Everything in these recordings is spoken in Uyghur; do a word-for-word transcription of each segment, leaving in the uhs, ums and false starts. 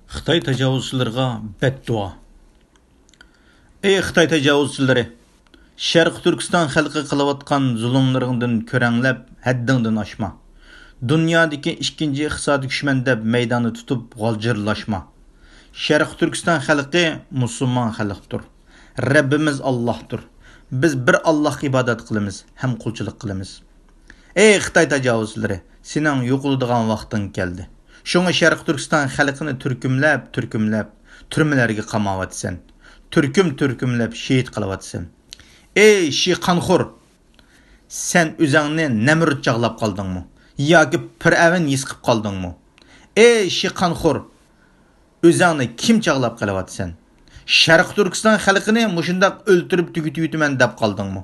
خىتاي تاجاۋۇزچىلىرىغا بەتدۇئا. ئەي خىتاي تاجاۋۇزچىلىرى! شەرقىي تۈركىستان خەلقى قىلىۋاتقان زۇلۇملىرىڭدىن كۆرەڭلەپ، ھەددىڭدىن ئاشما. دۇنيادىكى ئىككىنچى ئىقتىسادىي كۈچمەن دەپ مەيداننى تۇتۇپ غالجىرلاشما. شەرقىي تۈركىستان خەلقى مۇسۇلمان خەلقتۇر. رەببىمىز ئاللاھتۇر. بىز بىر ئاللاھقا ئىبادەت قىلىمىز ھەم قۇلچىلىق قىلىمىز. ئەي خىتاي تاجاۋۇزچىلىرى، سېنىڭ يوقىلىدىغان ۋاقتىڭ كەلدى. شۇڭا شەرقىي تۈركىستان خەلقىنى تۈركۈملەپ، تۈركۈملەپ، تۈرمىلەرگە قاماۋاتىسەن. تۈركۈم تۈركۈملەپ شېھىت قىلىۋاتىسەن. ئەي شى قانخور! سەن ئۆزەڭنى نەمرۇت چاغلاپ قالدىڭمۇ؟ ياكى پىرئەۋن يېسىقىپ قالدىڭمۇ؟ ئەي شى قانخور! ئۆزەڭنى كىم چاغلاپ قېلىۋاتىسەن؟ شەرقىي تۈركىستان خەلقىنى مۇشۇنداق ئۆلتۈرۈپ تۈگىتىۋېتىمەن دەپ قالدىڭمۇ؟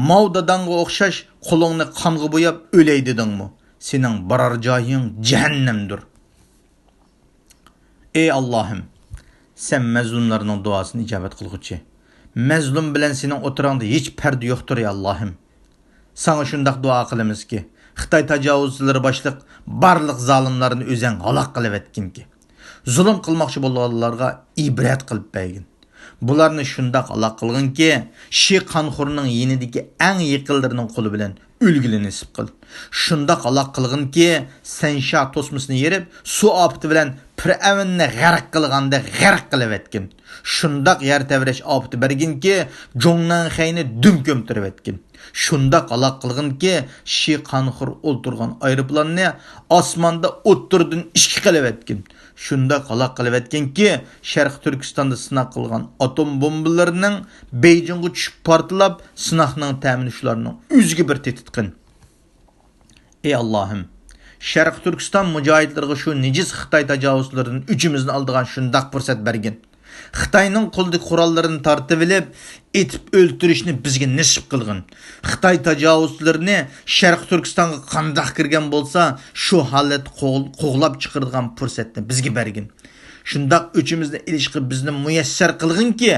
ماۋ داداڭغا ئوخشاش قولۇڭنى قانغا بوياپ ئۆلەي دېدىڭمۇ؟ سېنىڭ بارار جايىڭ جەھەننەمدۇر. ئەي ئاللاھىم، سەن مەزلۇملارنىڭ دۇئاسىنى ئىجابەت قىلغۇچى. مەزلۇم بىلەن سېنىڭ ئوتتۇراڭدا ھېچ پەردە يوقتۇر، ئەي ئاللاھىم. ساڭا شۇنداق دۇئا قىلىمىزكى، خىتاي تاجاۋۇزچىلىرى باشلىق بارلىق زالىملارنى ئۆزەڭ ھالاك قىلىۋەتكىنكى. زۇلۇم قىلماقچى بولغانلارغا ئىبرەت قىلىپ بەرگىن. بۇلارنى شۇنداق ھالاك قىلغىنكى، شى قانخورنىڭ يېنىدىكى ئەڭ يېقىنلىرىنىڭ قولى بىلەن ئۆلگىلى نېسىپ قىل. شۇنداق ھالاك قىلغىنكى، سەنشا توسمىسىنى يېرىپ، سۇ ئاپىتى بىلەن پىرئەۋننى غەرق قىلغاندەك غەرق قىلىۋەتكىن. شۇنداق يەر تەۋرەش ئاپىتى بەرگىنكى، جوڭنەنخەينى دۈم كۆمتۈرۈۋەتكىن. شۇنداق ھالاك قىلغىنكى، شى قانخور ئولتۇرغان ئايروپىلاننى ئاسماندا ئوتتۇرىدىن ئىككى قىلىۋەتكىن. شۇنداق ھالاك قىلىۋەتكىنكى، شەرقىي تۈركىستاندا سىناق قىلغان ئاتوم بومبىلىرىنىڭ بېيجىڭغا چۈشۈپ پارتلاپ، سىناقنىڭ تەمىنى شۇلارنىڭ ئۆزىگە بىر تېتىتقىن. ئەي ئاللاھىم، شەرقىي تۈركىستان مۇجاھىدلىرىغا شۇ نىجىس خىتاي تاجاۋۇزچىلىرىدىن ئۆچىمىزنى ئالىدىغان شۇنداق پۇرسەت بەرگىن. خىتاينىڭ قولىدىكى قوراللىرىنى تارتىۋېلىپ، ئېتىپ ئۆلتۈرۈشنى بىزگە نېسىپ قىلغىن. خىتاي تاجاۋۇزچىلىرىنى شەرقىي تۈركىستانغا قانداق كىرگەن بولسا، شۇ ھالەتتە قوغ-، قوغلاپ چىقىرىدىغان پۇرسەتنى بىزگە بەرگىن. شۇنداق ئۆچىمىزنى ئېلىشقا بىزنى مۇيەسسەر قىلغىنكى،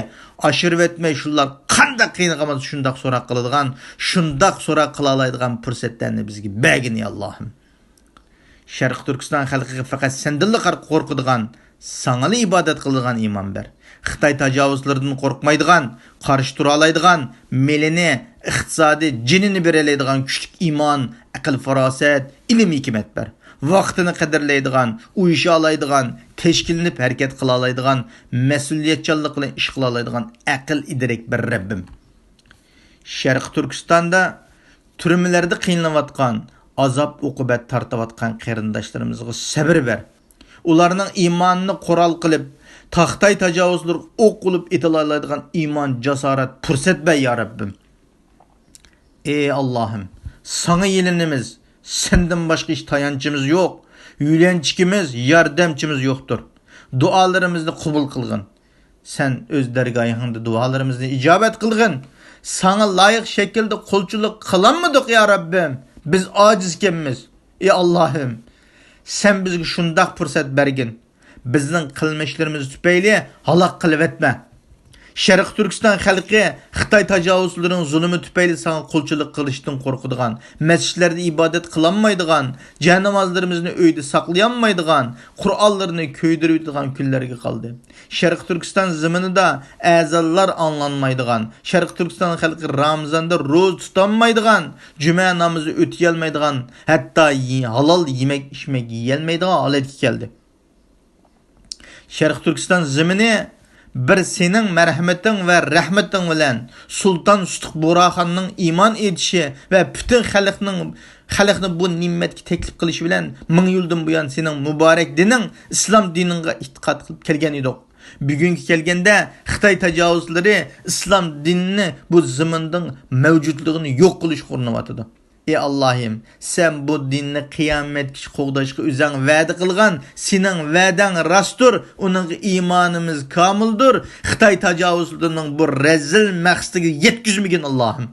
ئاشۇرۇۋەتمەي شۇلار قانداق قىينىغان بولسا شۇنداق سوراق قىلىدىغان، شۇنداق سوراق قىلالايدىغان پۇرسەتلەرنى بىزگە بەرگىن، يا ئاللاھىم. شەرقىي تۈركىستان خەلقىگە پەقەت سەندىنلا قورقىدىغان، ساڭىلا ئىبادەت قىلىدىغان ئىمان بەر. خىتاي تاجاۋۇزلىرىدىن قورقمايدىغان، قارشى تۇرالايدىغان، مېلىنى، ئىقتىسادى، جېنىنى بېرەلەيدىغان كۈچلۈك ئىمان، ئەقىل-پاراسەت، ئىلىم-ھېكمەت بەر. ۋاقتىنى قەدىرلەيدىغان، ئۇيۇشالايدىغان، تەشكىللىنىپ ھەرىكەت قىلالايدىغان، مەسئۇلىيەتچانلىق بىلەن ئىش قىلالايدىغان ئەقىل-ئىدرەك بەر، رەببىم. شەرقىي تۈركىستاندا تۈرمىلەردە قىينىلىۋاتقان، ئازاب-ئوقۇبەت تارتىۋاتقان قېرىنداشلىرىمىزغا سەۋر بەر. ئۇلارنىڭ ئىمانىنى قورال قىلىپ، تاختاي تاجاۋۇزلىرىغا ئوق بولۇپ ئېتىلالايدىغان ئىمان، جاسارەت، پۇرسەت بەر، يا رەببىم. ئى ئاللاھىم، ساڭا يېلىنىمىز، سەندىن باشقا ھېچ تايانچىمىز يوق، يۆلەنچۈكىمىز، ياردەمچىمىز يوقتۇر. دۇئالىرىمىزنى قوبۇل قىلغىن. سەن ئۆز دەرگاھىڭدا دۇئالىرىمىزنى ئىجابەت قىلغىن. ساڭا لايىق شەكىلدە قۇلچىلىق قىلالمىدۇق، يا رەببىم. بىز ئاجىزكەنمىز. ئى ئاللاھىم، سەن بىزگە شۇنداق پۇرسەت بەرگىن. بىزنىڭ قىلمىشلىرىمىز تۈپەيلى ھالاك قىلىۋەتمە. شەرقىي تۈركىستان خەلقى خىتاي تاجاۋۇزچىلىرىنىڭ زۇلۇمى تۈپەيلى ساڭا قۇلچىلىق قىلىشتىن قورقىدىغان، مەسچىتلەردە ئىبادەت قىلالمايدىغان، جەنازىلىرىمىزنى ئۆيدە ساقلىيالمايدىغان، قۇرئانلىرىنى كۆيدۈرۈۋېتىدىغان كۈنلەرگە قالدى. شەرقىي تۈركىستان زېمىنىدا ئەزانلار ئاڭلانمايدىغان، شەرقىي تۈركىستان خەلقى رامىزاندا روزا تۇتالمايدىغان، جۈمە نامىزى ئۆتىيەلمەيدىغان، ھەتتا يې-، ھالال يېمەك-ئىچمەك يېيەلمەيدىغان ھالەتكە كەلدى. شەرقىي تۈركىستان زېمىنى بىر سېنىڭ مەرھەمىتىڭ ۋە رەھمىتىڭ بىلەن، سۇلتان سۇتۇق بۇغراخاننىڭ ئىمان ئېيتىشى ۋە پۈتۈن خەلقنىڭ، خەلقنى بۇ نېمەتكە تەكلىپ قىلىشى بىلەن مىڭ يىلدىن بۇيان سېنىڭ مۇبارەك دىنىڭ، ئىسلام دىنىڭغا ئېتىقاد قىلىپ كەلگەن ئىدۇق. بۈگۈنگە كەلگەندە، خىتاي تاجاۋۇزچىلىرى ئىسلام دىنىنى بۇ زېمىندىن مەۋجۇتلۇقىنى يوق قىلىشقا ئۇرۇنۇۋاتىدۇ. ئى ئاللاھىم، سەن بۇ دىننى قىيامەتكىچە قوغداشقا ئۆزەڭ ۋەدە قىلغان، سېنىڭ ۋەدەڭ راستتۇر، ئۇنىڭغا ئىمانىمىز كامىلدۇر. خىتاي تاجاۋۇزچىلىرىنىڭ بۇ رەزىل مەقسىتىگە يەتكۈزمىگىن، ئاللاھىم.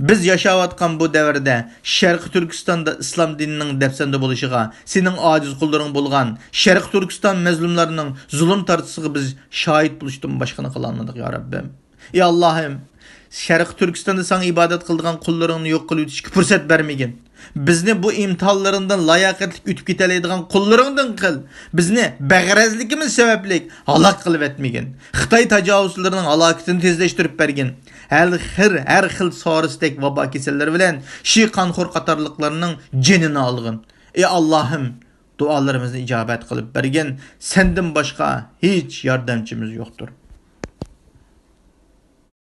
بىز ياشاۋاتقان بۇ دەۋردە شەرقىي تۈركىستاندا ئىسلام دىنىنىڭ دەپسەندە بولۇشىغا، سېنىڭ ئاجىز قۇللىرىڭ بولغان شەرقىي تۈركىستان مەزلۇملارنىڭ زۇلۇم تارتىشىغا بىز شاھىت بولۇشتىن باشقىنى قىلالمىدۇق، يا رەببىم. يا ئاللاھىم، شەرقىي تۈركىستاندا ساڭا ئىبادەت قىلىدىغان قۇللىرىڭنى يوق قىلىۋېتىشكە پۇرسەت بەرمىگىن. بىزنى بۇ ئىمتىھانلىرىڭدىن لاياقەتلىك ئۆتۈپ كېتەلەيدىغان قۇللىرىڭدىن قىل. بىزنى بەغەرەزلىكىمىز سەۋەبلىك ھالاك قىلىۋەتمىگىن. خىتاي تاجاۋۇزچىلىرىنىڭ ھالاكىتىنى تېزلەشتۈرۈپ بەرگىن. ھەر خىل، ھەر خىل سارستەك ۋابا كېسەللىرى بىلەن شى قانخور قاتارلىقلارنىڭ جېنىنى ئالغىن. ئى ئاللاھىم، دۇئالىرىمىزنى ئىجابەت قىلىپ بەرگىن. سەندىن باشقا ھېچ ياردەمچىمىز يوقتۇر.